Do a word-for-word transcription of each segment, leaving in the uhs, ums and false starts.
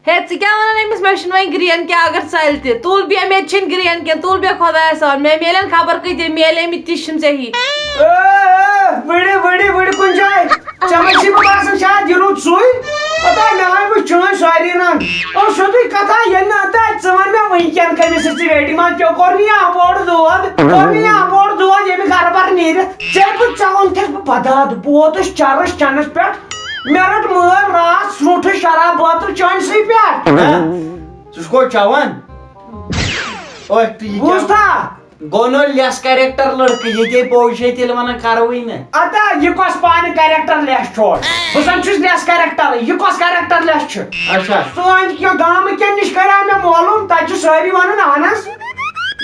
ہے، ژٕ کیٛاہ وَنان أمِس؟ مےٚ چھُنہٕ وۄنۍ گرٛین کینٛہہ، اگر ژَلہِ تہِ۔ تُل بیٚہہ، مےٚ تہِ چھِنہٕ گرٛین کینٛہہ، تُل بیٚہہ خۄدایَس حوالہٕ۔ مےٚ میلن خبر کۭتیٛاہ، میلے مٕتۍ تہِ چھِنہٕ ژےٚ ہی۔ اے، اے، وٕڑِ، وٕڑِ، وٕڑِ کُنہِ جایہِ۔ ژےٚ ما چھی بہٕ باسان شاید یہِ روٗد سُے؟ پتہ مےٚ آے وۄنۍ چٲنۍ سٲری رنٛگ۔ او، سیوٚدُے کتھا، ییٚلہِ نہٕ تہٕ ژٕ وَن مےٚ وٕنکٮ۪ن کٔمِس سۭتۍ ژٕ ویٹِنٛگ منٛز کیٛاہ کوٚر نہٕ یہِ اَپور دود، کوٚر نہٕ یہِ اَپور دود ییٚمہِ گرٕ پتہٕ نیٖرِتھ۔ ژےٚ بہٕ ژےٚ ووٚنتھَس بہٕ بداد، بہٕ ووتُس چرس چنس پٮ۪ٹھ۔ مےٚ رٔٹ مٲر راتھ سرٛوٗنٛٹھٕے شراب بٲتل چٲنۍ سٕے پٮ۪ٹھ۔ ہہ؟ ژٕ چھُکھ چٮ۪وان؟ اوے، تہٕ یہِ بوٗز کیٛاہ؟ تھا؟ گوٚو نہٕ less character لڑکہٕ، ییٚتے پوٚز چھے تیٚلہِ ونان کروٕے نہٕ۔ ادا، یہِ کۄس پانہٕ character less چھُ؟ بہٕ زن چھُس less character، یہِ کۄس character less چھُ؟ اچھا۔ سٲنۍ کیٚنٛہہ گامہٕ کٮ۪ن نِش کریٛاو مےٚ معلوم، تتہِ چھِ سٲری ونان، اہن حظ۔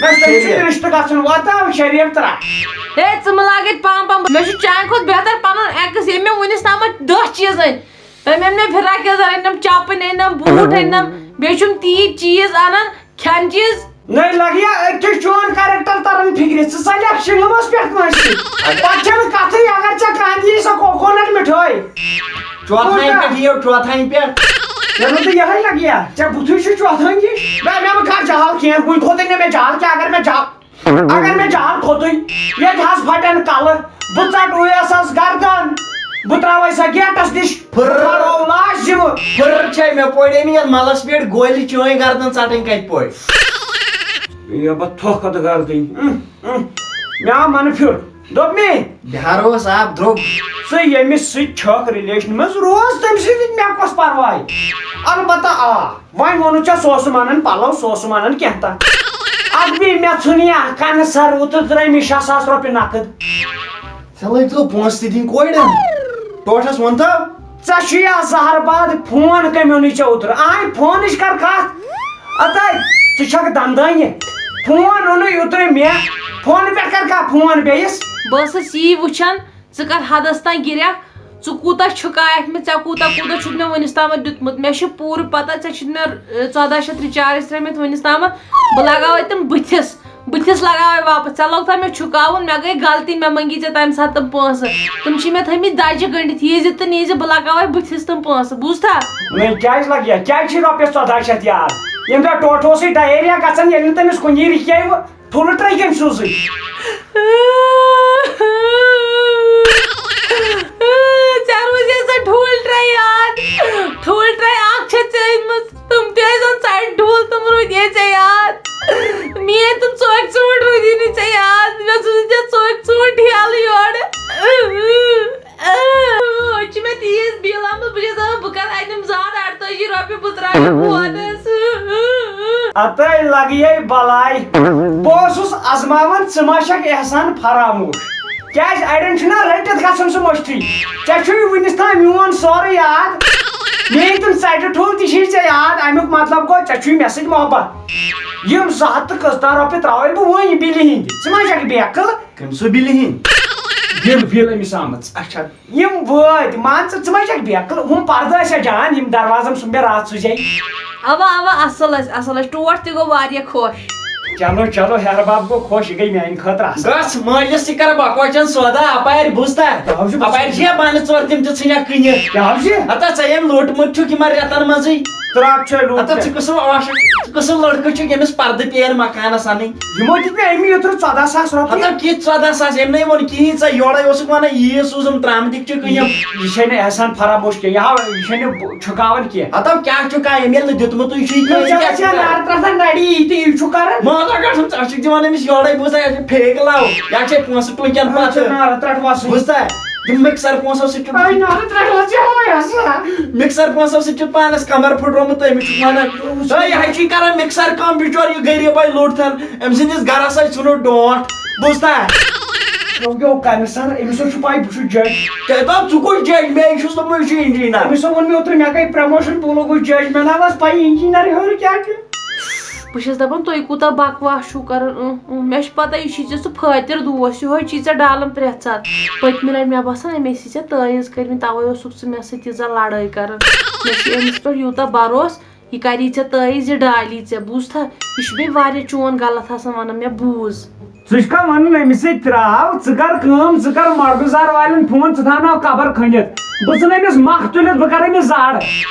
بس تٔمۍ سۭتۍ شریف۔ رشتہٕ گژھُن واتناو شریف ترٛٹھ۔ ہے، ژٕ مہٕ لاگ ییٚتہِ پام پام۔ مےٚ چھُ چانہِ کھۄتہٕ بہتر پنُن ex، ییٚمۍ مےٚ وُنِس تامتھ دَہ چیٖز أنۍ۔ تٔمۍ أنۍ مےٚ فراک یزار، أنِم چپٕنۍ، أنِم بوٗٹھ، أنِم۔ بیٚیہِ چھُم تیٖتۍ چیٖز اَنان، کھٮ۪ن چیٖز۔ نٔے لگیا أکِس چون character تران فِکرِ، ژٕ ژَلکھ شِنٛگلہٕ منٛز پٮ۪ٹھ کٲنٛسہِ سۭتۍ۔ پتہٕ چھَنہٕ کَتھٕے، اگر ژےٚ کانٛہہ دِیی سۄ coconut مِٹھٲے۔ چوتھاے کوٗتاہ؟ پٮ۪ٹھ یِیو، چوتھاے پٮ۪ٹھ۔ مےٚ دوٚپ، تہٕ یِہوٚے لگیا، ژےٚ بُتھُے چھُ چوتھٲے یہِ۔ مےٚ، مےٚ مہٕ کر جہل کینٛہہ، وٕنۍ کھوتُے نہٕ مےٚ جہل کینٛہہ، اگر مےٚ جہل، اگر مےٚ جہل کھوتُے، ییٚتہِ حظ پھٹن کلہٕ، بہٕ ژٹہٕ اویسس گردن، بہٕ تراوے سۄ گیٹس نِش، پھٕر۔ بہٕ کھارو لاش زِوٕ۔ پھٕر چھے مےٚ پورے نہٕ یتھ ملس پٮ۪ٹھ گولہِ چٲنۍ گردن ژٹٕنۍ کتہِ پورِ؟ یہِ بہٕ تھۄکھ کھۄتہٕ گردٕنۍ۔ اۭں، اۭں۔ مےٚ آو منہٕ پھیُر۔ دوٚپ مے۔ بہار اوس آب درٛوگ۔ ژٕ ییٚمِس سۭتۍ چھکھ relation منٛز، روز تٔمۍ سۭتۍ، مےٚ کۄس پرواے؟ البتہ آ، وۄنۍ ووٚنُتھ ژےٚ، سُہ اوس نہٕ مانان پلو، سُہ اوس نہٕ مانان کینٛہہ تہٕ۔ ادٕ بیٚیہِ مےٚ ژھُن یا کنہٕ سر اوترٕ درٛٲمِس شےٚ ساس رۄپیہِ نقد۔ ژےٚ لٲگۍ تو پونٛسہٕ تہِ دِنۍ کورٮ۪ن۔ ٹوٹھس ووٚن تو۔ ژےٚ چھُ یا زہر باد فون کمیونٕے ژےٚ اوترٕ؟ آے فونٕچ کر کتھ؟ اتے، ژٕ چھکھ دندٲنہِ۔ فون اوٚنُے اوترٕ مےٚ۔ فونہٕ پٮ۪ٹھ کر کانٛہہ فون بیٚیِس؟ بہٕ ٲسٕس یی وٕچھان، ژٕ کر حدس تام گِریکھ، ژٕ کوٗتاہ چھُکایَکھ مےٚ، ژےٚ کوٗتاہ کوٗتاہ چھُتھ مےٚ وٕنِس تامَتھ دیُتمُت؟ مےٚ چھُ پوٗرٕ پَتہ، ژےٚ چھُتھ مےٚ، ٲ، ژۄداہ شیٚتھ recharge ترٛٲومٕتۍ وٕنِس تامَتھ۔ بہٕ لگاوَے تِم بٕتھِس، بٕتھِس لگاوَے واپَس۔ ژےٚ لوٚگ تھا مےٚ چھُکاوُن؟ مےٚ گٔے غلطی، مےٚ مٔنگی ژےٚ تَمہِ ساتہٕ تِم پونٛسہٕ۔ تِم چھی مےٚ تھٲیمٕتۍ دَجہِ گٔنٛڈِتھ، ییٖزِ تہٕ نیٖزِ، بہٕ لگاوَے بٕتھِس تِم پونٛسہٕ، بوٗزتھا؟ نٔے کیٛازِ لگہِ؟ کیٛازِ چھی رۄپیَس ژۄداہ شیٚتھ یاد؟ ییٚمہِ دۄہ ٹوٹھ اوسُے diarrhea گژھان، ییٚلہِ نہٕ تٔمِس کُنی رِکیوٕ۔ ٹھوٗلہٕ ترٛٲے کٔمۍ سوٗزٕے؟ ژےٚ روٗزے سۄ ٹھوٗلہٕ ترٛٲے یاد؟ ٹھوٗلہٕ ترٛٲے اکھ چھےٚ ژےٚ أنۍمٕژ، تِم تہِ ٲسۍ زَن ژَٹہِ ٹھوٗل، تِم روٗدے ژےٚ یاد۔ میٛٲنۍ تِم ژوکۍ ژوٗنٛٹھۍ روٗدی نہٕ ژےٚ یاد، مےٚ سوٗزٕے ژےٚ ژوکۍ ژوٗنٛٹھۍ یَلہٕ یورٕ۔ أتۍ چھِ مےٚ تیٖژ بِل آمٕژ، بہٕ چھَس دَپان، بہٕ کَرٕ اَتہِ یِم زٕ ہَتھ اَرتٲجی رۄپیہِ، بہٕ ترٛاوٕ فونَس۔ اَتَے لَگیے بَلاے۔ بہٕ اوسُس اَزماوان، ژٕ ما چھَکھ احسان فراموش؟ کیٛازِ اَڑٮ۪ن چھُنہ رٔٹِتھ گژھان سُہ مٔشتھٕے؟ ژےٚ چھُے وٕنِس تام میون سورُے یاد۔ میٛٲنۍ تِم ژَٹہِ ٹھوٗل تہِ چھِی ژےٚ یاد۔ اَمیُک مطلب گوٚو، ژےٚ چھُے مےٚ سۭتۍ محبت۔ یِم زٕ ہَتھ تہٕ کٔژتام رۄپیہِ ترٛاوَے بہٕ وۄنۍ بِلہِ ہِنٛدِ۔ ژٕ ما چھَکھ بیقٕل؟ کٔمۍ سُہ بِلہِ ہِنٛدۍ؟ بِل، بِل أمِس آمٕژ۔ اچھا۔ یِم وٲتۍ، مان ژٕ، ژٕ ما چھَکھ بیقٕل؟ ہُم پردٕ ٲسیا جان، یِم دروازم سُم مےٚ راتھ سُجے؟ اوا، اوا، اصل ٲسۍ، اصل ٲسۍ۔ ٹوٹھ تہِ گوٚو واریاہ خۄش۔ چلو، چلو، ہیرٕ بب گوٚو خۄش، یہِ گٔے میانہِ خٲطرٕ اصل۔ گژھ مٲلِس تہِ کر بکوچن سودا، اپارِ بوٗزتھا؟ کیٛاہ حظ چھُ باسان؟ اپارِ چھِ یا بانہٕ ژور، تِم تہِ ژھٕنیا کٕنِتھ؟ کیٛاہ حظ چھِ؟ ہتا ژےٚ ییٚمۍ لوٚٹمُت چھُکھ یِمن رٮ۪تن منٛزٕے۔ ترٛٹھ چھےٚ لوٗکھ ہتا تہِ۔ ژٕ کُس ہیوٗ عاشق، ژٕ کُس ہیوٗ لڑکہٕ چھُکھ ییٚمِس پردٕ پیٚیَن مکانس انٕنۍ؟ یِمو دِتۍ مےٚ اَمی اوترٕ ژۄداہ ساس رۄپیہِ۔ ہتا کِتھ ژۄداہ ساس؟ أمۍ نے ووٚن کِہیٖنۍ، ژےٚ یورے اوسُکھ ونان یی سوٗزُم ترامہٕ دِکچہِ کٕنِم۔ یہِ، یہِ چھے نہٕ احسان فراموش کینٛہہ، یہِ ہاو، یہِ چھے نہٕ بُ-، چھُکاوان کینٛہہ۔ ہتا کیٛاہ چھُکھ، أمۍ ییٚلہِ نہٕ دیُتمُتُے چھُے نہ، کینٛہہ، ژےٚ یہِ کیٛاہ وَنہِ چھُ نار کران؟ ترٛٹھ نڑی یی تہٕ یہِ چھُ کران۔ مٲلہ گژھُن، ژٕ چھُکھ دِوان أمِس یورے، بوٗزتھا، یہِ چھُ fake لاو، یا چھے پونٛسہٕ ٹوٗنٛکٮ۪ن نہ، پتہٕ۔ ژٕ نار ترٛٹھ وَسٕے۔ بوٗزتھا؟ یِم mixer پونٛسو سۭتۍ چھُ، آے نارٕ ترٛٹھ وَسٕے، ہوے ہسا۔ Mixer پونٛسو سۭتۍ چھُ پانس کمر پھُٹرومُت، تٔمِس چھُ ونان، ہے، یہِ ہا چھُے کران mixer کٲم، بِچور، یہِ غریٖبے لوٚٹ تھن، أمۍ سٕنٛدِس گرس ہے ژھُنُن ڈونٛٹھ، بوٗزتھا؟ یو، یو، کمہِ سر، أمِس حظ چھُ پَے، بہٕ چھُس judge۔ تۄہہِ دوٚپ، ژٕ کُس judge؟ مےٚ چھُس دوٚپمُت، یہِ چھُ engineer۔ أمِس حظ ووٚن مےٚ اوترٕ، مےٚ گٔے promotion، بہٕ لوٚگُس judge، مےٚ نہ حظ پَیی engineer ہیوٚر کیٛاہ چھُ۔ بہٕ چھَس دَپان، تُہۍ کوٗتاہ بکواس چھُو کَران۔ اۭں، اۭں، مےٚ چھِ پَتہ، یہِ چھُے ژےٚ سُہ فٲطِر دوس، یِہوٚے چھُے ژےٚ ڈالان پرٛٮ۪تھ ساتہٕ۔ پٔتمہِ لَٹہِ مےٚ باسان، أمۍ ٲسی ژےٚ تٲویٖز کٔرمٕتۍ، تَوَے اوسُکھ ژٕ مےٚ سۭتۍ ییٖژاہ لَڑٲے کَران۔ مےٚ چھُ أمِس پٮ۪ٹھ یوٗتاہ بروسہٕ، یہِ کَری ژےٚ تٲویٖز، یہِ ڈالی ژےٚ، بوٗزتھا؟ یہِ چھُ بیٚیہِ واریاہ چون غلط آسان وَنان، مےٚ بوٗز۔ ژٕ چھُکھا وَنان أمِس سۭتۍ ترٛاو، ژٕ کر کٲم، ژٕ کر مۄغلزار والٮ۪ن فون، ژٕ تھاوناو قبر کھٔنِتھ۔ بہٕ ژھٕنہٕ أمِس مَکھ تُلِتھ، بہٕ کر أمِس زَڈ۔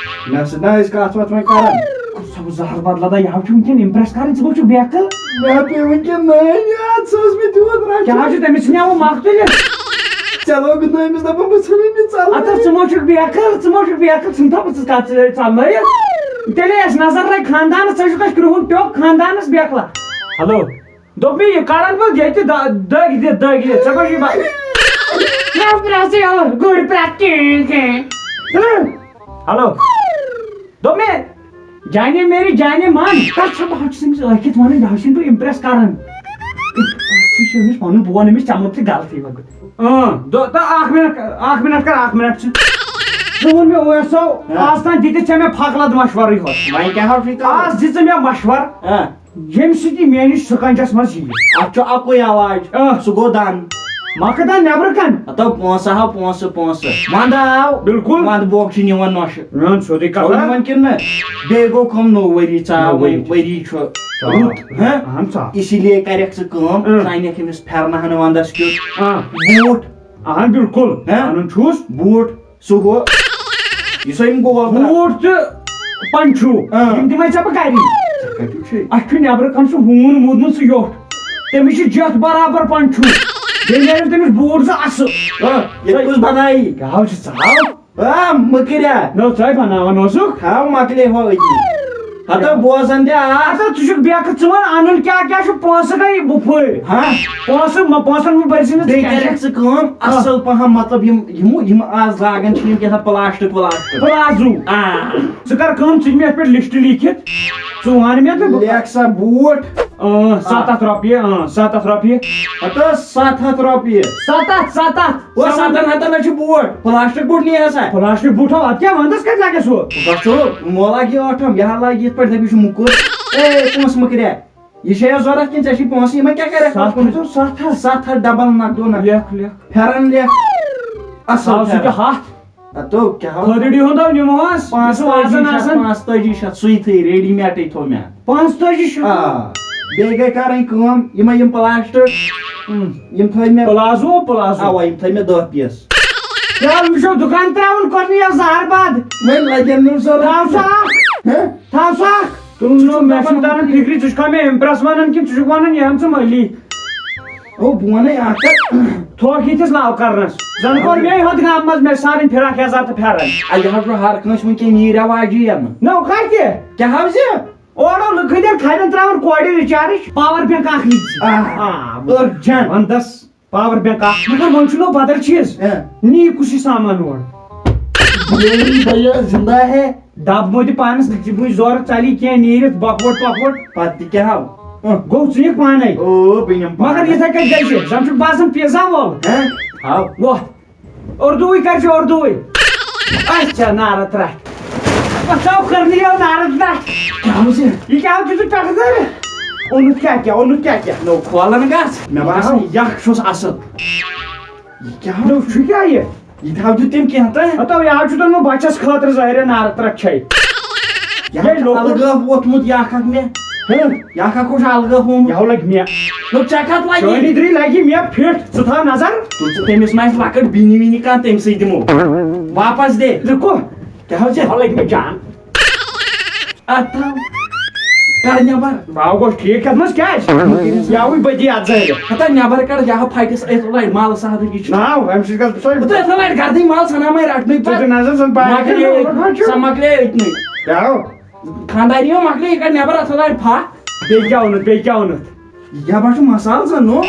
مےٚ سۭتۍ نہ ٲسۍ کَتھ وَتھ وۄنۍ کَران۔ سُہ بہٕ زَہر بدلہٕ دَ، یہِ ہا چھُ وٕنکٮ۪ن impress کَرٕنۍ، ژٕ گوٚو چھُکھ بیقٕل۔ مےٚ پیٚیہِ وٕنکٮ۪ن نٔے یاد، سۄ ٲس مےٚ تیوٗت رَٹھ۔ کیٛاہ حظ چھُ تٔمِس ژھٕنیٛاوُ مَکھ تُلِتھ؟ چلو، بہٕ نہٕ أمِس دَپان، بہٕ ژھٕنہٕ أمِس ژَلنَے۔ اَدٕ ژٕ ما چھُکھ بیقٕل، ژٕ ما چھُکھ بیقٕل، ژٕ نہٕ تھاو بہٕ ژٕ کَتھ ژٕ ژَلنٲیِتھ۔ تیٚلے اَسہِ نظر لَگہِ خاندانَس، ژٕ چھُکھ اَسہِ کرٛہُن ٹیوٚک خاندانَس بیقلہ۔ ہیلو۔ دوٚپ مےٚ، یہِ کَڑَن بہٕ ییٚتہِ دَ-، دٔگۍ دِتھ، دٔگۍ دِتھ۔ ژےٚ ما چھُے پَتہ؟ مےٚ پرٛٮ۪س یہِ گُرۍ پرٛٮ۪س ٹھیٖک ہے۔ ہیلو۔ دوٚپ مےٚ، جانے میری جانے من، کَتھ چھےٚ بہٕ چھُس أمِس ٲکھِتھ وَنان، یہِ حظ چھُنہٕ بہٕ impress کَران۔ ژٕ چھُ أمِس پَنُن، بہٕ وَنہٕ أمِس ژےٚ مُتلِق غلطی وۄنۍ۔ اۭں، دو-، تہٕ اَکھ مِنَٹ، اَکھ مِنَٹ کَر، اَکھ مِنَٹ چھُ۔ ژٕ ووٚن مےٚ اویسو، ہاں۔ آز تام دِتِتھ ژےٚ مےٚ پھَکھ لَد مَشوَرٕے ہوت۔ وۄنۍ کیٛاہ حظ چھُے کَرُن؟ آز دِ ژٕ مےٚ مَشوَر۔ ہاں۔ ییٚمہِ سۭتۍ یہِ میٲنِس شِکنجَس منٛز یِیہِ۔ اَتھ چھُ اَکُے علاج۔ آ۔ سُہ گوٚو دَن۔ مۄکھٕ دَن نٮ۪برٕ کَن۔ ہَتو پونٛسہٕ ہاو، پونٛسہٕ، پونٛسہٕ۔ وَنٛدٕ آو۔ بِلکُل۔ وَنٛدٕ بوکھ چھُ نِوان نۄشہِ۔ میون سیوٚدُے چھُ کَتھا۔ نِوان کِنہٕ نہٕ؟ بیٚیہِ گوٚو کٲم، نوٚو ؤری ژاو نوٚو ؤری وۄنۍ، چھُ۔ ؤری چھُ ژاو۔ رُت، ہہ؟ اَہَن سا۔ اسی لیے کَرٮ۪کھ ژٕ کٲم، آ۔ ژٕ اَنٮ۪کھ أمِس پھٮ۪رنہٕ ہَن وَنٛدَس کیُتھ۔ آ۔ بوٗٹھ۔ اَہَن بِلکُل۔ ہہ؟ اَنُن چھُس۔ بوٗٹھ۔ سُہ ہُہ، یُس أمۍ گول ترٛا-، بوٗٹھ تہٕ پنچوٗ، اۭں۔ یِم دِمے ژےٚ بہٕ گَری۔ ژےٚ کَتیُک چھُے؟ اَسہِ چھُ نٮ۪برٕ کَنہِ سُہ ہوٗن موٗدمُت، سُہ یوٚٹھ۔ تٔمِس چھِ جَتھ برابر پنچوٗ۔ بیٚیہِ نیرن تٔمِس بوٗٹھ زٕ اَصٕل۔ اۭں، ییٚتہِ کُس بَنایی؟ گاو چھِ ژاو۔ آ، مٔکریا۔ نہ، ژَے بَناوان اوسُکھ۔ تھاو مۄکلے ہو أتی۔ ہتو بوزان تہِ آس۔ ہتو ژٕ چھُکھ بیکھ، ژٕ وَن اَنُن کیٛاہ کیٛاہ چھُ، پونٛسہٕ گٔے وُپھٕرۍ۔ ہا؟ پونٛسہٕ مہ-، پونٛسَن مہ بٔرۍ زِ نہٕ ژٕ بیٚیہِ کینٛہہ۔ کَرٮ۪کھ ژٕ کٲم، ہا۔ اَصٕل پَہَم، مطلب یِم، یِمو، یِم آز لاگان چھِ یِم کیٛاہ تام پلاسٹک ولاسٹک۔ پلازو۔ آ۔ ژٕ کَر کٲم، ژٕ دِ مےٚ یَتھ پٮ۪ٹھ لِسٹ لیٖکھِتھ، ژٕ وَن مےٚ تہٕ بہٕ لیکھ سا بوٗٹھ۔ اۭں، آ۔ سَتھ ہَتھ رۄپیہِ، اۭں، سَتھ ہَتھ رۄپیہِ۔ ہتو سَتھ ہَتھ رۄپیہِ۔ سَتَتھ، سَتَتھ۔ او، سَتَن ہَتَن ہا چھُ بوٗٹھ، پلاسٹک بوٗٹھ نِیہِ ہا سا۔ پلاسٹک بوٗٹھ ہا، اَتھ کیٛاہ وَندَس کَتہِ لَگہِ سُہ؟ بَس ژٕ، مو لاگہِ یہِ ٲٹھَم، یہِ ہا لاگہِ یِتھ پٲٹھۍ دَپہِ یہِ چھُ موٚکُر۔ اے، پونٛسہٕ مۄکریا۔ یہِ چھےٚ ضوٚرَتھ کِنہٕ ژےٚ چھُے پونٛسہٕ؟ یِمَن کیٛاہ کَرٮ۪کھ؟ سَتھ ہَتھ، سَتھ ہَتھ۔ سَتھ ہَتھ ڈبل نقدو نقد۔ لیکھ، لیکھ۔ پھٮ۪رَن لیکھ۔ اَصٕل تھاو سُہ تہِ پھٮ۪رَن۔ ہَتھ۔ ہَتو، کیٛاہ ہو؟ خٲرٕڑی ہُنٛد ہا نِمو حظ، یُس وازَن پانٛژتٲجی شَتھ، آسان۔ پانٛژتٲجی شَتھ، سُے تھٲیِو ready made-ٕے تھوٚو مےٚ۔ پانٛژتٲجی شَتھ؟ آ۔ بیٚیہِ گٔے کَرٕنۍ کٲم، یِمَے یِم پلاسٹک، اۭں۔ یِم تھٲے مےٚ۔ Palazzo, palazzo. اَوا، یِم تھٲے مےٚ دَہ پیٖس۔ کیٛاہ وٕچھو، دُکان ترٛاوُن کوٚرنہٕ یَتھ زَہر بَد؟ وۄنۍ لَگن نہٕ ضوٚرَتھ۔ تھاو سا اَکھ۔ ہہ؟ تھاو سا اَکھ۔ تُل نہٕ، مےٚ چھُنہٕ تَران فِکرِ، ژٕ چھُکھا مےٚ impress وَنان کِنہٕ ژٕ چھُکھ وَنان یِہَن ژٕ مٔلی؟ او، بہٕ وَنَے اَکھ کَتھ۔ تھوکھ ییٖتِس لاو کَرنَس۔ زَن کوٚر مے یہِ ہوٚت گامہٕ منٛز مےٚ سارٕنۍ فِراک یَزار تہٕ پھٮ۪رَن۔ اَ، یہِ حظ چھُ ہر کٲنٛسہِ وٕنکٮ۪ن یی رٮ۪واجی یَنہٕ۔ نو کَر تہِ؟ کیٛاہ حظ یہِ؟ اورٕ لُکہٕ ہٕنٛدٮ۪ن تھَرٮ۪ن ترٛاوان کورِ recharge، power bank اَکھ ییٖتِس۔ آ، آ، urgent۔ وَنٛدَس۔ Power bank اکھ، مگر وۄنۍ چھُ نوٚو بدل چیٖز۔ ہاں۔ نی کُس یہِ سامان اورٕ؟ میری بھیا زندہ ہے۔ ڈبہٕ مہٕ دِ پانس، ژٕ بُے زورٕ، ژَلی کینٛہہ نیٖرِتھ، بۄکوٹ پۄکوٹ۔ پتہٕ تہِ کیٛاہ ہاو؟ ہاں۔ گوٚو ژٕ نِکھ پانے۔ او، بہٕ نِمہٕ پانَے۔ مگر یِتھے کٔنۍ گژھِ، زن چھُکھ باسان pizza وول۔ ہاں؟ ہاو۔ وۄتھ۔ اردوٕے کر ژٕ، اردوٕے۔ اچھا، نارٕ ترٛٹھ۔ پتہٕ آو کرنہٕ یَوٕ نارٕ ترٛٹھ۔ کیٛاہ اوس یہِ؟ یہِ کیٛاہ دیُتُتھ پٮ۪ٹھٕ زَرٕ؟ اوٚنُتھ کیٛاہ کیٛاہ، اوٚنُتھ کیٛاہ کیٛاہ؟ نو کھولان گژھ۔ مےٚ باسان، یَکھ چھُس اَصٕل۔ یہِ کیٛاہ نو چھُ کیٛاہ یہِ؟ یہِ تہِ ہاو دیُت تٔمۍ کینٛہہ تہٕ۔ ہتو، یہِ حظ چھُ دوٚپمُت بَچَس خٲطرٕ ظٲہِرے نارٕ ترٛٹھ چھے۔ یہِ ہے حظ چھُ لۄکُٹ۔ الگٲب ووتمُت یہِ اکھ اکھ مےٚ۔ ہہ؟ یہِ اکھ اکھ اوس الگٲب ہومُت۔ یہِ ہو لگہِ مےٚ۔ نو ژےٚ کتھ لگی؟ چٲنی درٕے لگی مےٚ فِٹ، ژٕ تھاو نظر۔ تہٕ ژٕ تٔمِس ما آسہِ لۄکٕٹ بیٚنہِ وِنہِ کانٛہہ، تٔمۍ سٕے دِمو۔ واپس دے۔ لُکو۔ کیٛاہ حظ چھِ؟ یہِ ہو لگہِ مےٚ جان۔ اتھ تھاو۔ کر نٮ۪بر۔ باو گوٚو ٹھیٖک، کتھ منٛز کیٛازِ؟ یاوٕے بٔدی اتھ زٲلِتھ۔ ہتا نٮ۪بر کڑ، یہِ ہا پھٹِس أتھۍ لڑِ مل سہدٕے یہِ چھُ۔ ناو، امہِ سۭتۍ گژھِ سۄے۔ بہٕ تہٕ أتھۍ لڑِ گردٕے مل سنا مے رٹنٕے ژٕ پتہٕ۔ تہِ نظر زن پاے۔ مۄکلے أتۍ، سۄ مۄکلے أتنٕے۔ کیٛاہ ہو؟ خانداری ہو مۄکلے، یہِ کڑ نٮ۪بر اتھ لڑِ پھا۔ بیٚیہِ کیٛاہ اوٚنُتھ، بیٚیہِ کیٛاہ اوٚنُتھ؟ یہِ ما چھُ مسالہٕ زن نو؟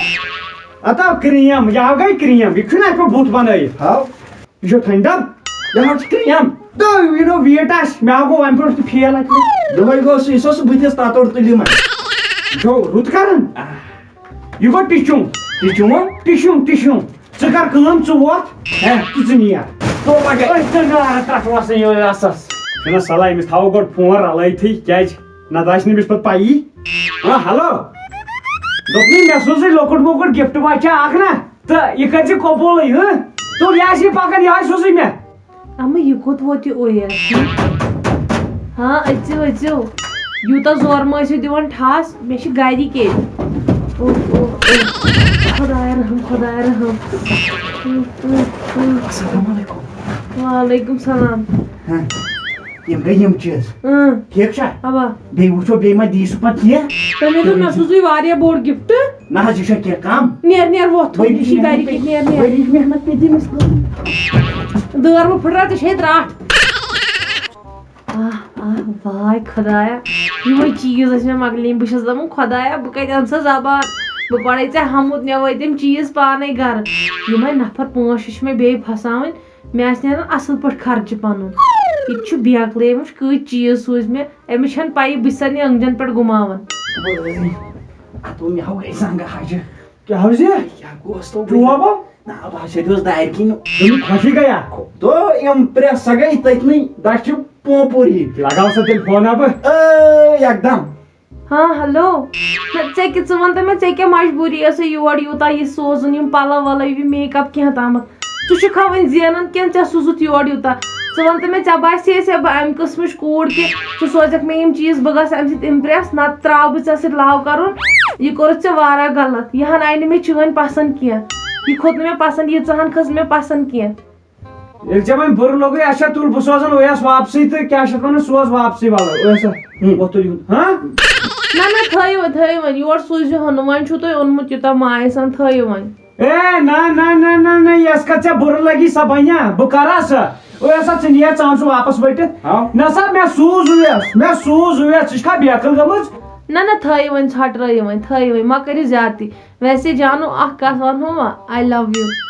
اتھ آو کریم، یہِ آو گٔے کریم، یہِ چھُنہٕ اتھ پٮ۪ٹھ بُتھ بنٲیِتھ۔ ہاو۔ یہِ چھُ تھٔنۍ ڈب۔ یہِ حظ چھُ کریم۔ تہٕ یہِ نوٚو ویٹ آسہِ، مےٚ ہا گوٚو اَمہِ برونٛٹھ تہِ فیل اَکہِ لَٹہِ۔ دۄہَے گوٚو سُہ، یہِ سا سُہ بٕتھِس تَتُر تُلِو مَے۔ یہِ چھُ رُت کران۔ آ۔ یہِ گوٚو ٹِشوٗ۔ ٹِشوٗ؟ Tissue, tissue. ژٕ کر کٲم، ژٕ وۄتھ۔ ہہ۔ تہٕ ژٕ نیر۔ تو پَکھ۔ أسۍ تہِ نار ترٛٹھ وَسٕنۍ یہِ اَسَس۔ چھُنہ صلاح، أمِس تھاوو گۄڈٕ فون رَلٲیتھٕے، کیٛازِ نَتہٕ آسہِ نہٕ أمِس پَتہٕ پَیی۔ ہاں، ہیلو۔ دوٚپمَے، مےٚ سوٗزُے لۄکُٹ مۄکُٹ gift بچہ اکھ نا، تہٕ یہِ کٔرۍ زِ قبوٗلٕے، ہہ؟ تُل، یہِ آسہِ یہِ پکان، یہِ سوٗزُے مےٚ۔ اما، یہِ کوٚت ووت یہِ اویس؟ ہاں، أژِو، أژِو۔ یوٗتاہ زورٕ مہٕ ٲسِو دِوان ٹھاس، مےٚ چھِ گرِکۍ ییٚتہِ۔ اوہ، اوہ، اوہ۔ خۄدایا رحم، خۄدایا رحم۔ السلام علیکم۔ وعلیکم السلام۔ ہاں، یِم گٔے یِم چیٖز۔ اۭں۔ ٹھیٖک چھا؟ اوا۔ بیٚیہِ وٕچھو، بیٚیہِ ما دی سُہ پَتہٕ کینٛہہ؟ تۄہہِ مےٚ دوٚپ، مےٚ سوٗزوٕے واریاہ بوٚڑ gift۔ نہ حظ، یہِ چھا کینٛہہ کَم؟ نیر، نیر، وۄتھ، ؤری یہِ چھِ چھِ گَرِ محنت کِتھ، نیر، نیر۔ ؤری چھِ محنت پیٚیہِ تٔمِس کَرٕنۍ۔ دٲر مہٕ پھٕٹراو، ژےٚ چھے ترٛٹھ۔ آہ، آہ، واے خۄدایا، یِمے چیٖز ٲسۍ مےٚ مۄکلے مٕتۍ۔ بہٕ چھَس دَپان، خۄدایا، بہٕ کَتہِ اَنہٕ سۄ زبان؟ بہٕ پَرَے ژےٚ حمُد، مےٚ وٲتۍ تِم چیٖز پانَے گَرٕ۔ یِمَے نفر پانٛژھ شےٚ چھِ مےٚ بیٚیہِ پھساوٕنۍ۔ مےٚ آسہِ نیران اَصٕل پٲٹھۍ خرچہٕ پَنُن۔ یہِ تہِ چھُ بیکلے، أمۍ وٕچھ کۭتۍ چیٖز سوٗزۍ مےٚ۔ أمِس چھَنہٕ پَیی، بہٕ چھَسَن یہِ أنٛگجَن پٮ۪ٹھ گُماوان۔ اَتھ ووٚن مےٚ ہاو گٔے زنٛگہٕ حاجہِ۔ کیٛاہ حظ یہِ؟ کیٛاہ گوس تو بہٕ؟ چوب؟ نہ، بہٕ حظ چھَس دارِ کِنۍ۔ تٔمۍ خۄشی گٔیا؟ تو impress سۄ گٔے تٔتنٕے، دَچھِ پوپوٗری۔ لگاو سا تیٚلہِ فون بہٕ۔ اے، یکدم۔ ہاں، ہیلو۔ نہ، ژےٚ کیٛاہ، ژٕ وَن تہٕ مےٚ، ژےٚ کیٛاہ مجبوٗری ٲسٕے یور یوٗتاہ یہِ سوزُن، یِم پَلو وَلو، یہِ make up کینٛہہ تامَتھ؟ ژٕ چھُکھا وۄنۍ زینان کِنہٕ ژےٚ سوٗزُتھ یورٕ یوٗتاہ؟ ژٕ وَن تہٕ مےٚ، ژےٚ باسے ژےٚ بہٕ اَمہِ قٕسمٕچ کوٗر کہِ ژٕ سوزَکھ مےٚ یِم چیٖز، بہٕ گژھٕ اَمہِ سۭتۍ impress، نَتہٕ ترٛاو بہٕ ژےٚ سۭتۍ love کَرُن۔ یہِ کوٚرُتھ ژےٚ واریاہ غلط۔ یہِ ہَن آیہِ نہٕ مےٚ چٲنۍ پَسنٛد کینٛہہ۔ یہِ کھوٚت نہٕ مےٚ پَسنٛد، ییٖژاہ ہَن کھٔژ مےٚ پَسنٛد کینٛہہ۔ ییٚلہِ ژےٚ وۄنۍ بُرٕ لوٚگُے، اچھا تُل، بہٕ سوزَن اویس واپسٕے تہٕ کیٛاہ چھِ اَتھ وَنان، سوز واپسٕے وَلہٕ اویسا۔ ہُم۔ وۄتھ تُل یِہُنٛد۔ ہاں؟ نہ، نہ، تھٲیِو وۄنۍ، تھٲیِو وۄنۍ، یور سوٗزِو ہَن نہٕ، وۄنۍ چھُو تۄہہِ اوٚنمُت یوٗتاہ مایہِ سان، تھٲیِو وۄنۍ۔ اے، نہ، نہ، نہ، نہ، نہ، یۄس کَتھ ژےٚ بُرٕ لَگی، سۄ بَنیٛا؟ بہٕ کَرا سۄ؟ اویسا، ژٕ نیر ژٕ اَن سُہ واپَس ؤٹِتھ۔ ہاں۔ نہ سا، مےٚ سوٗز اویس، مےٚ سوٗز اویس، ژٕ چھَکھا بیقٕل گٔمٕژ؟ نہ، نہ، تھٲیِو وۄنۍ، ژھۄٹرٲیِو وۄنۍ، تھٲیِو وۄنۍ، مہ کٔرِو زیادتی۔ ویسے جانو، اکھ کتھ ونہو وا، I love you۔